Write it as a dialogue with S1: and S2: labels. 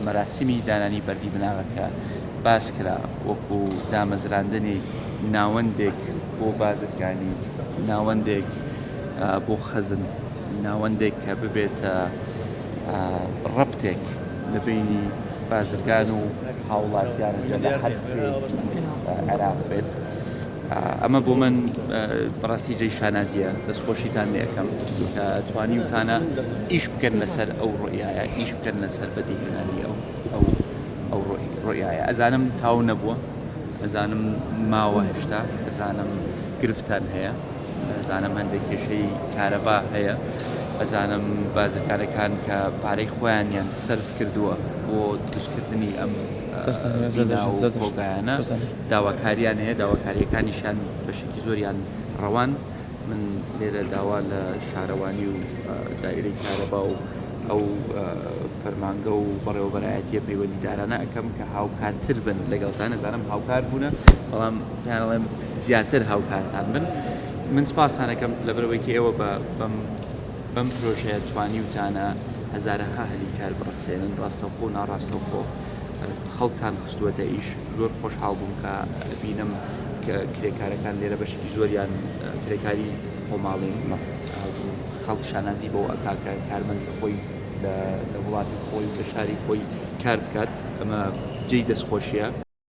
S1: مەراسیمی دانانی بەردی بناغەکە باس کرا وەکو دامەزراندنی ناوەندێک بۆ بازرگانی، ناوەندێک بۆ خەزن، ناوەندێک کە ببێتە ڕەبتێک لە بەینی بازرگان و هاوڵاتیان لە هەر کوێیەکی عێراق بێت. ئەمە بۆ من بەڕاستی جێی شانازیە دەستخۆشیتان لێ ئەکەم کە توانیوتانە ئیش بکەن لەسەر ئەو ڕۆیایە ئیش بکەن لەسەر بەدیهێنانی ئەو ئەو ئەو ڕۆیایە ئەزانم تاو نەبووە ئەزانم ماوە هێشتا ئەزانم گرفتان هەیە ئەزانم هەندێک کێشەی کارەبا هەیە ئەزانم بازرگانەکان کە پارەی خۆیانیان سەرف کردووە بۆ دروستکردنی ئەم بینا و کۆگایانە داواکاریان هەیە داواکاریەکانیشیان بەشێکی زۆریان ڕەوان من لێرە داوا لە شارەوانی و دایرەی کارەبا و ئەو فەرمانگە و بەڕێوەبەرایەتیە پەیوەندیدارانە ئەەکەم کە هاوکارتر بن لەگەڵتان نەزانم هاوکار بوونە بەڵام پێیانڵێم زیاتر هاوکارتان بن من سپاسانەکەم لەبەرەوەی کە ئێوە بە بەم بەم پرۆژەیە توانیوتانە هەزارەها هەلی کار بڕەخسێنن ڕاستەوخۆ و ناڕاستەوخۆ خەڵکتان خستووەتە ئیش زۆر خۆشحاڵ بووم کە بینم کە کرێکارەکان لێرە بەشێکی زۆریان کرێکاری خۆماڵین خەڵک شانازی بەوە ئەکا کە کارمەندی خۆی لە وڵاتی خۆی و لە شاری خۆی کار بکات ئەمە جێی دەستخۆشیە.